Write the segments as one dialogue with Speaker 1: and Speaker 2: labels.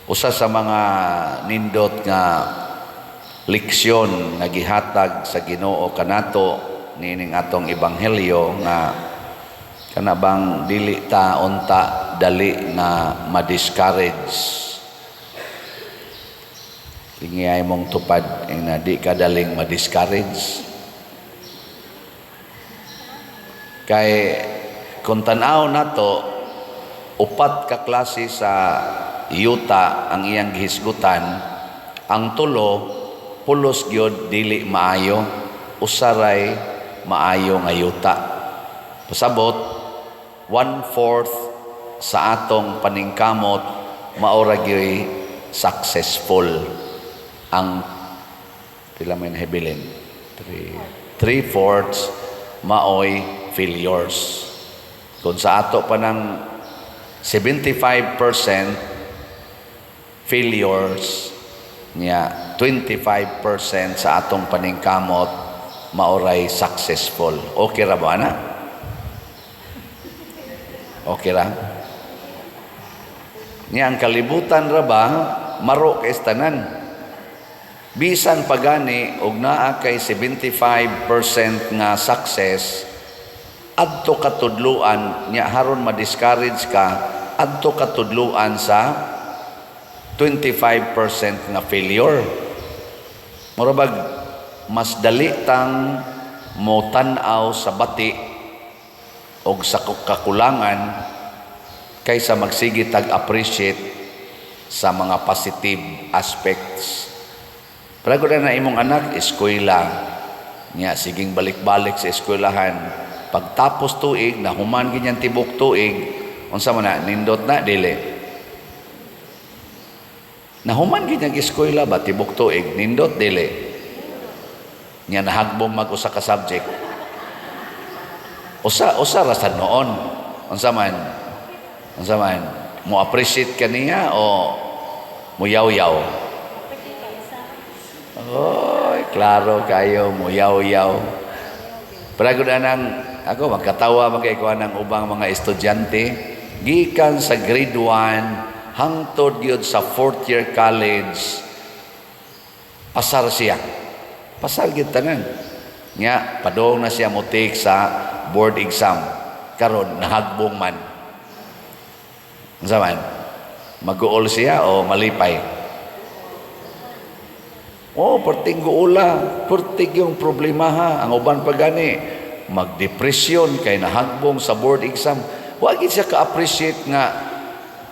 Speaker 1: Usa sa mga nindot nga leksyon nga gihatag sa Ginoo kanato niining atong ebanghelyo nga kana bang dili ta unta dali nga ma-discourage. Tingiyay mong tupad na di ka daling ma-discourage. Kay kung tan-aw nato, upat ka klase sa yuta ang iyang gihisgutan. Ang tulo pulos gyud dili maayo, usaray maayo nga yuta. Pasabot, one-fourth sa atong paningkamot maora gyoy successful. Ang pila may nahibilin? Three-fourths maoy failures. Kung sa ato pa ng 75% failures niya, 25% sa atong paningkamot maoray successful. Okay ra ba na? Okay ra? Niya ang kalibutan ra ba maro kay tanan. Bisan pagani og naa kay 75% nga success, adto katudluan nya haron ma-discourage ka, adto katudluan sa 25% nga failure. Mura bag mas dali tang mo tan-aw sa bati og sa kakulangan kaysa magsige tag appreciate sa mga positive aspects. Pero na imong anak eskwela niya, siging balik-balik sa eskwelahan. Pagtapos tuig, nahuman ganyan tibok tuig, unsa man na, nindot na, dili? Nahuman ganyan eskwela ba tibok tuig, nindot, dili? Nya nahagbong mag usa ka subject. Usa usa ra sa noon. Unsa man? Unsa man? Mo appreciate ka niya o muyaw-yaw? Oy, klaro kayo, muyaw-yaw. Pero gud anang ako magkatawa magkay ko anang ubang mga estudyante gikan sa grade 1 hangtod gyud sa fourth year college, pasar siya. Pasar gyud tanan. Nya padong na siya mo take sa board exam. Karon nahagbong man. Unsa man? Maguol siya o malipay? Oh, perting guula, perting yung problema ha. Ang uban pa gani, magdepresyon kay nahagbong sa board exam. Wa gid siya ka-appreciate nga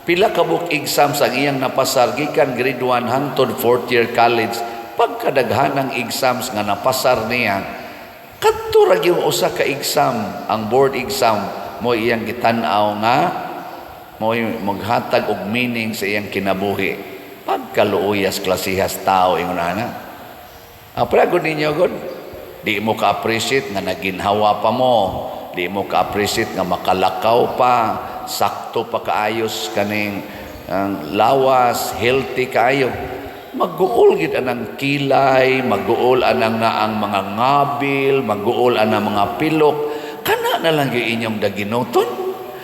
Speaker 1: pila ka book exams ang iyang napasar gikan grade 1 hangtod fourth year college. Pagkadaghan ng exams nga napasar niya, kadto ra gyud usa ka exam, ang board exam, mo iyang gitan-aw nga mo maghatag og meaning sa iyang kinabuhi. Pagkaluuyas klasihas tao ingon ana. Ah, pero gud ninyo gud, di mo ka-appreciate nga naginhawa pa mo, di mo ka-appreciate nga makalakaw pa, sakto pa kaayos kaning ang lawas, healthy kaayo. Maguol gid anang kilay, maguol anang naang mga ngabil, maguol anang mga pilok. Kana na lang gyud inyong daginuton.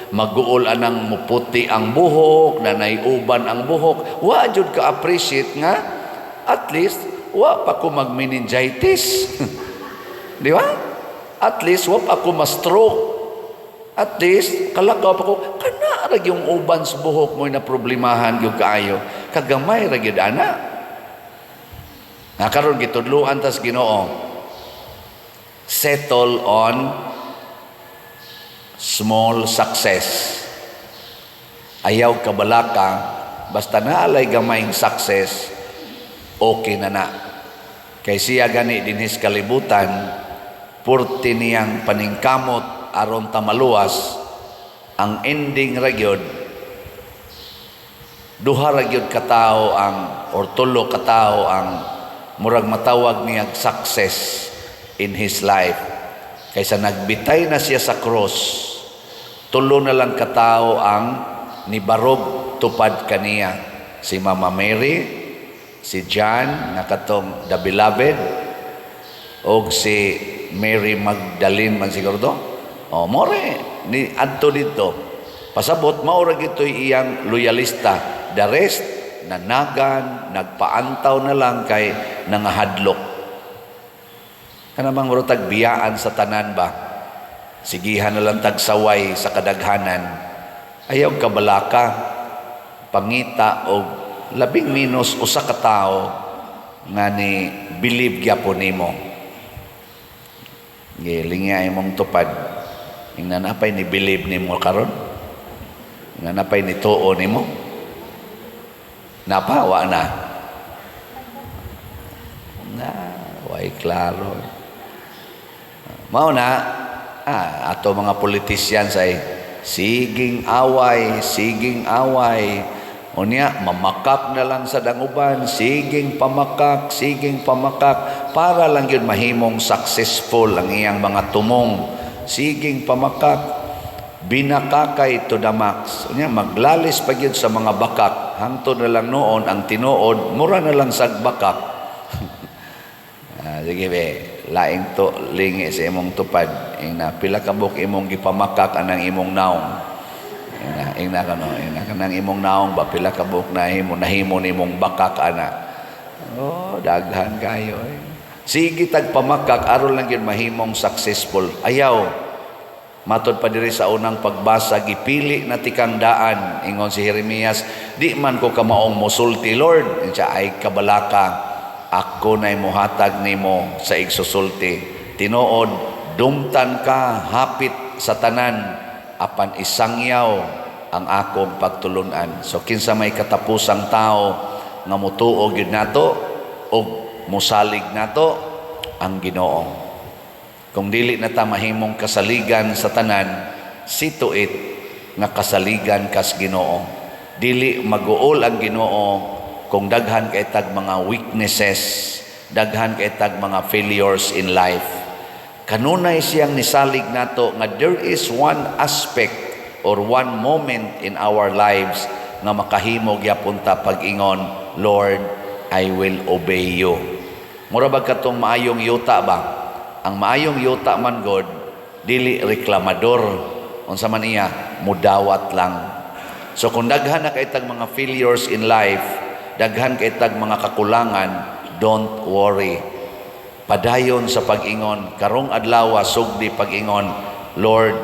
Speaker 1: Maguol anang muputi ang buhok, nanay uban ang buhok. Wa jud ka appreciate nga at least wa pa ko mag meningitis. Di ba? At least wa pa ko ma-stroke. At least kalakaw pa ko. Kana ra yung uban sa buhok mo na problemahan gyud kaayo. Kagamay ra gyud ana. Nga karon gitudluan tas Ginoo. Settle on small success. Ayaw kabalaka, basta naalay gamayng success, okay na na. Kay siya gani dinhis kalibutan, purti niyang paningkamot aron ta maluwas, ang ending ra gyud, duha ra gyud katawo ang or tulo katawo ang murag matawag niya success in his life. Kaysa nagbitay na siya sa cross, tulo na lang katao ang nibarog tupad kaniya. Si Mama Mary, si John nga katong the beloved, og si Mary Magdalene man siguro to. O more ni adto dito. Pasabot mao ra gito'y iyang loyalista. The rest nanagan, nagpaantaw na lang kay nangahadlok. Kanang murag biyaan sa tanan ba? Sigihan na lang tagsaway sa kadaghanan. Ayaw kabalaka, pangita og labing minus usa ka tawo nga ni believe gyapon nimo. Gilingya imong tupad. Ingnan apay ni believe nimo karon? Ingnan apay ni tuo nimo? Napa wa na? Na, way klaro. Mao na ato mga politicians ay siging away, siging away. Unya, mamakak na lang sa danguban, siging pamakak, para lang yun mahimong successful ang iyang mga tumong. Siging pamakak, binakakay to the max. Unya, maglalis pa gyud sa mga bakak. Hangtod na lang noon, ang tinuod, mura na lang sag bakak. Sige be, laing to lingi sa imong tupad. Ingna pila ka buok imong gipamakak anang imong naong. Ingna, ingna kano, ingna kanang imong naong ba, pila ka buok nahimo nahimo nimong bakak ana? Oh, daghan kayo eh. Sige tag pamakak aron lang gyud mahimong successful. Ayaw. Matod pa diri sa unang pagbasa, gipili na tikang daan. Ingon si Jeremias, "Di man ko kamaong mosulti, Lord." Siya ay kabalaka, ako na'y muhatag nimo sa igsusulti. Tinuod, dumtan ka hapit sa tanan, apan isangyaw ang akong pagtulunan. So kinsa may katapusang tao nga mutuo gyud nato og musalig nato? Ang Ginoo. Kung dili na ta mahimong kasaligan sa tanan, see to it nga kasaligan kas Ginoo. Dili maguol ang Ginoo kung daghan kay tag mga weaknesses, daghan kay tag mga failures in life. Kanunay siyang nisalig nato nga there is one aspect or one moment in our lives nga makahimo gyapon ta pag-ingon, "Lord, I will obey you." Mura ba katong maayong yuta ba? Ang maayong yuta man god, dili reklamador. Unsa man iya, mudawat lang. So kung daghan na kay tag mga failures in life, daghan kay tag mga kakulangan, don't worry. Padayon sa pag-ingon, karong adlaw sugdi pag-ingon, "Lord,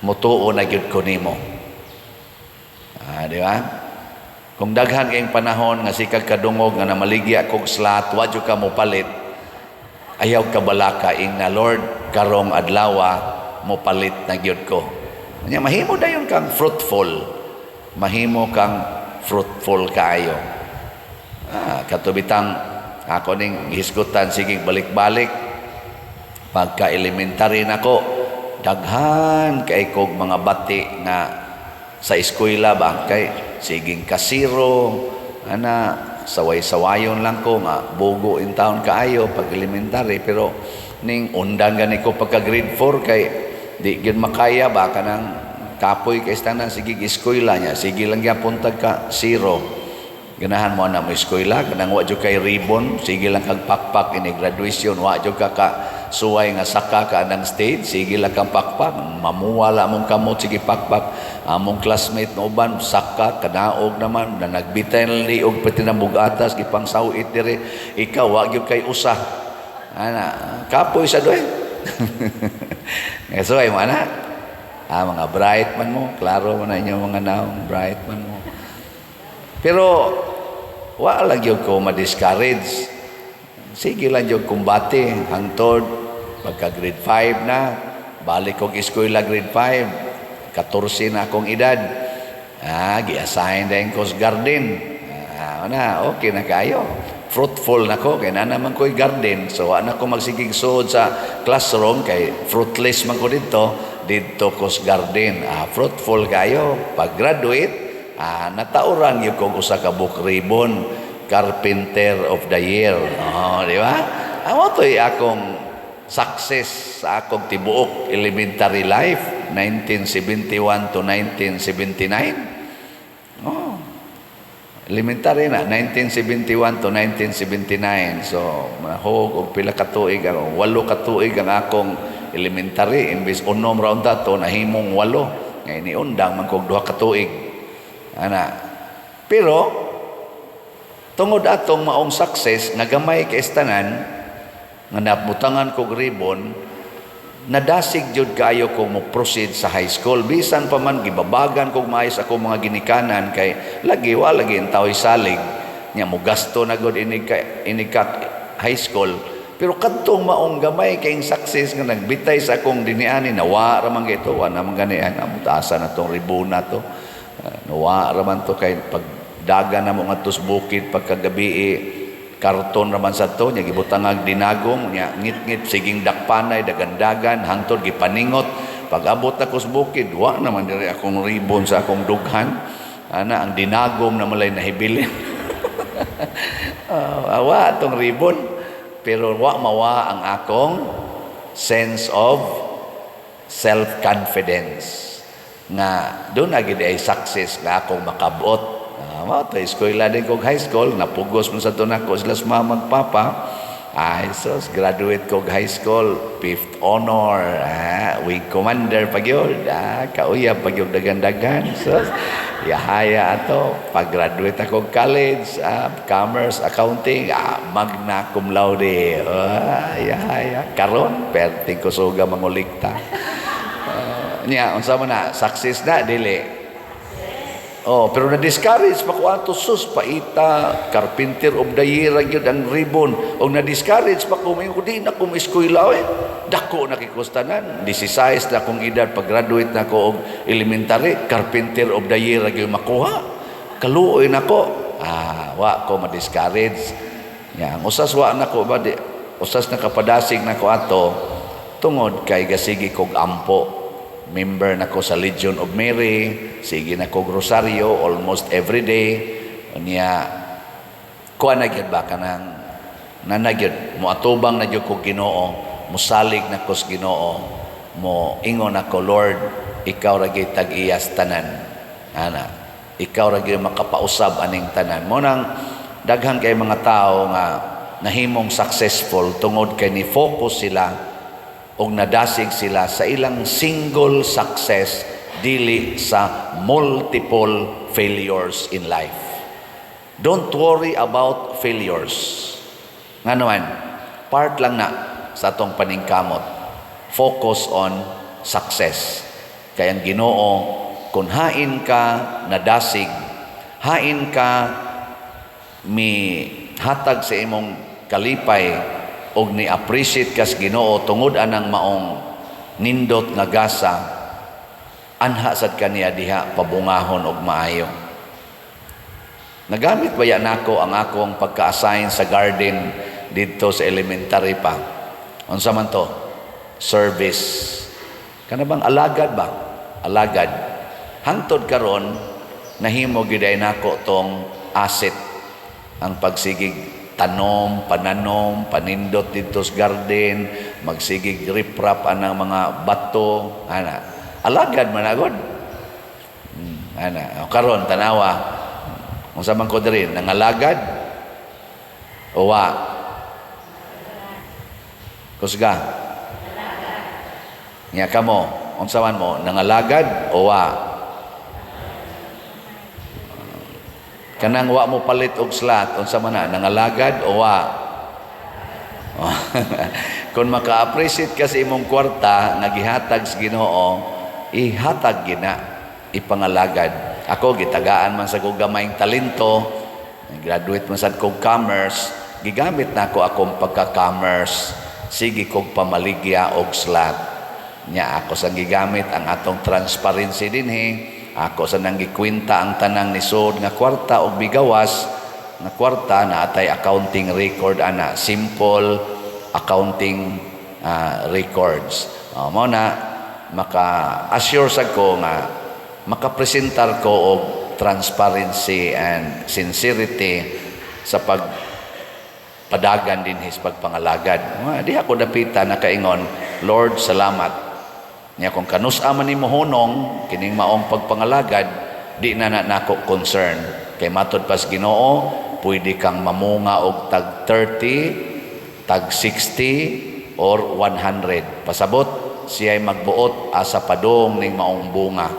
Speaker 1: mutuo na gyud ko nimo." Di ba? Kung daghan kayong panahon nga sikag kadungog nga namaligya kog slot, wa jud ka mopalit, ayaw kabalaka, ingna, "Lord, karong adlaw mopalit na gyud ko." Nya mahimo dayon kang fruitful. Mahimo kang fruitful kaayo. Katubitang ako ning hisgutan, sige balik-balik, pagka elementary nako, daghan kay kog mga bati nga sa eskwela ba, kay siging kasiro ana, saway-sawayon lang ko nga bugo in town kaayo pag elementary. Pero ning undan gani ko pagka grade 4 kay di gyud makaya ba, kanang kapoy kay tanan, sige eskwela niya, sige lang gyapon tag ka zero. Ganahan mo na mo eskwela, kanang wa jud kay ribbon, sige lang kag pakpak ini graduation, wa jud ka suway nga saka ka anang stage, sige lang kang pakpak, mamuwala mong kamot, sige pakpak. Among classmate no uban saka kanaog naman na nagbitay na liog pati na bugatas gipang sawit dire, ikaw wa gyud kay usa. Ana, kapoy sa doy. Suway mo ana. Mga bright man mo, klaro man na inyo mga naong, bright man mo. Pero wa lang gyud ko ma-discourage. Sige lang gyud kumbate hangtod pagka grade 5 na, balik kog eskwela grade 5, 14 na akong edad. Gi-assign din ko sa garden. Na, okay na kayo. Fruitful na ko, kay na naman ko'y garden. So, wa na ko magsigig suod sa classroom, kay fruitless man ko dito, dito ko sa garden. Fruitful kayo. Pag graduate, natauran gyud kog usa ka book ribbon, Carpenter of the Year. Oh, di ba? Amo to'y akong success sa akong tibuok elementary life, 1971 to 1979. Oh. Elementary na, 1971 to 1979. So, mahog og pila ka tuig ang 8 ka tuig ang akong elementary, imbes unom ra unta to, nahimong 8. Ngay niundang man kog 2 ka tuig. Ana. Pero tungod atong maong success nga gamay kay tanan nga nabutangan kog ribbon, nadasig jud kaayo ko mo proceed sa high school, bisan pa man gibabagan kog maayos ako mga ginikanan, kay lagi wa lagi ang tao'y salig nya mo gasto na gud inig ka high school. Pero kadtong maong gamay kayong success nga nagbitay sa akong diniani, nawa ra man gito, wa naman gani ang mutaasa na tong ribona to. Ah, nawa ra man to kay pagdagan na mo ngadto sa bukid pagkagabi, karton raman sa to nya gibutangag dinagom nya ngit-ngit, siging dakpanay, dagandagan hangtod gipaningot. Pag abot ako sa bukid, wa naman diri akong ribbon sa akong dughan ana, ang dinagom na malay nahibilin. Awa atong ribbon, pero wa mawa ang akong sense of self-confidence nga doon na gid ay success nga akong makabuot. Mao to, eskwela din kog high school, napugos man sa to nako sila sa mama papa. Ay sus, graduate kog high school, fifth honor, wing commander pa gyud, kauyab pa gyud, dagan-dagan. Sus, yahaya ato, pag-graduate ako college, commerce, accounting, magna cum laude. Yahaya. Karon, perting kusuga mangulikta. Niya, unsa man na, success na, dili? Oh, pero na-discourage pa ko ato, sus, paita, carpenter of the year gyud ang ribbon. Og na-discourage pa ko, may ko di na ko eskwela eh. Dako na kikustanan. 16 na akong edad pag-graduate na ko og elementary, carpenter of the year gyud makuha. Kaluoy nako. Ah, wa ko ma-discourage. Ya, ang usas wa nako ba di, usas nakapadasig nako ato tungod kay gasigi kog ampo, member na ko sa Legion of Mary, sige na kog rosaryo almost every day. Unya kuha na gyud ba, kanang nanagyud moatubang na gyud ko Ginoo, mosalig na ko sa Ginoo, mo ingon ako, "Lord, ikaw ra gyud tag-iyas tanan ana, ikaw ra gyud makapausab aning tanan." Mo nang daghan kay mga tao nga nahimong successful tungod kay ni focus sila og nadasig sila sa ilang single success, dili sa multiple failures in life. Don't worry about failures. Nga naman, part lang na sa atong paningkamot. Focus on success. Kaya ang Ginoo, kung hain ka nadasig, hain ka mi hatag sa imong kalipay og ni appreciate kas Ginoo tungod anang maong nindot nga gasa, anha sad kaniya diha pabungahon og maayo. Nagamit ba ya nako ang akong pagka-assign sa garden didto sa elementary pa? Unsa man to? Service. Kana bang alagad ba? Alagad. Hangtod karon nahimo gyud ay nako tong asset ang pagsigig tanom, pananom, panindot didto sa garden, magsigig riprap anang mga bato, ana. Alagad man agod. Ana. O karon tanawa. Unsa man ko diri, nangalagad o wa? Kusga. Nya kamo, unsa man mo, nangalagad o wa? Kanang wa mo palit og slot, unsa man na, nangalagad o wa? Kung maka-appreciate ka sa imong kwarta nga gihatag sa Ginoo, ihatag gina, ipangalagad. Ako gitagaan man sa kog gamayng talento, graduate man sad kog commerce, gigamit na ako akong pagka-commerce, sige kog pamaligya og slot. Nya ako sang gigamit ang atong transparency dinhi, ako sa nang gikwenta ang tanang nisod nga kwarta og bigawas nga kwarta na atay accounting record ana, simple accounting records. Mao na maka-assure sa ko nga makapresentar ko og transparency and sincerity sa pag padagan din his pagpangalagad. Mga di ako dapita nakaingon, "Lord, salamat." Nya kung kanus-a man nimo hunong kining maong pagpangalagad, di na na nako concern. Kay matod pas Ginoo, pwede kang mamunga og tag 30, tag 60 or 100. Pasabot, siya'y magbuot asa padong ning maong bunga.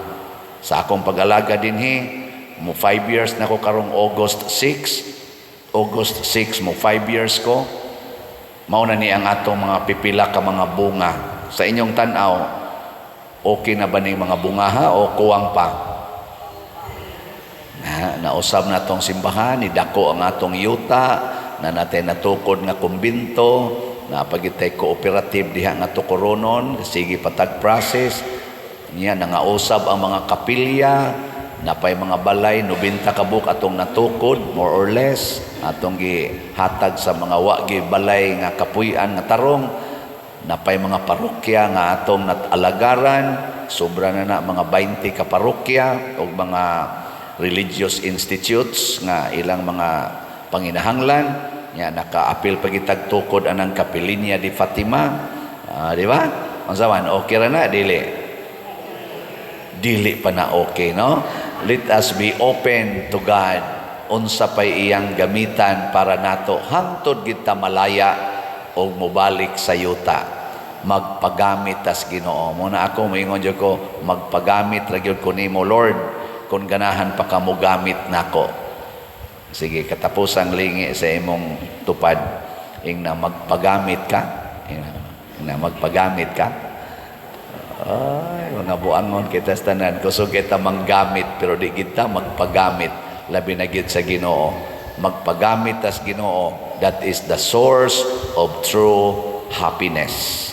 Speaker 1: Sa akong pag-alaga dinhi, Mo 5 years na ko karong August 6. August 6 mo 5 years ko. Mao na ni ang atong mga pipila ka mga bunga. Sa inyong tan-aw, okay na ba ning mga bunga ha o kuwang pa? Na, nausab na atong simbahan, ni dako ang atong yuta, na natin natukod nga kumbinto, na pagitay cooperative diha nga tukoronon, sige patag process, niya nangausab ang mga kapilya, napay mga balay, 90 ka buok atong natukod, more or less, atong gihatag sa mga wa gi balay nga kapuy-an nga tarong, napay mga parokya nga atong nalagaran, sobra na na mga 20 ka parokya o mga religious institutes nga ilang mga panginahanglan nya. Nakaapil pagitag tukod anang Kapilinya di Fatima. Ah, di ba? Unsa man, okay ra na, dili? Dili pa na okay, no? Let us be open to God, unsa pay iyang gamitan para nato hangtod kita malaya og mobalik sa yuta. Magpagamit tas Ginoo mo na. Ako moingon jud ko, magpagamit ra gyud ko nimo, Lord, kung ganahan pa ka mo gamit nako. Sige, katapusang lingi sa imong tupad, ing na magpagamit ka, ing na magpagamit ka. Ay, mga buangon kita sa tanan. Kusog kita manggamit, pero di kita magpagamit. Labi na gid sa Ginoo. Magpagamit tas Ginoo, that is the source of true happiness.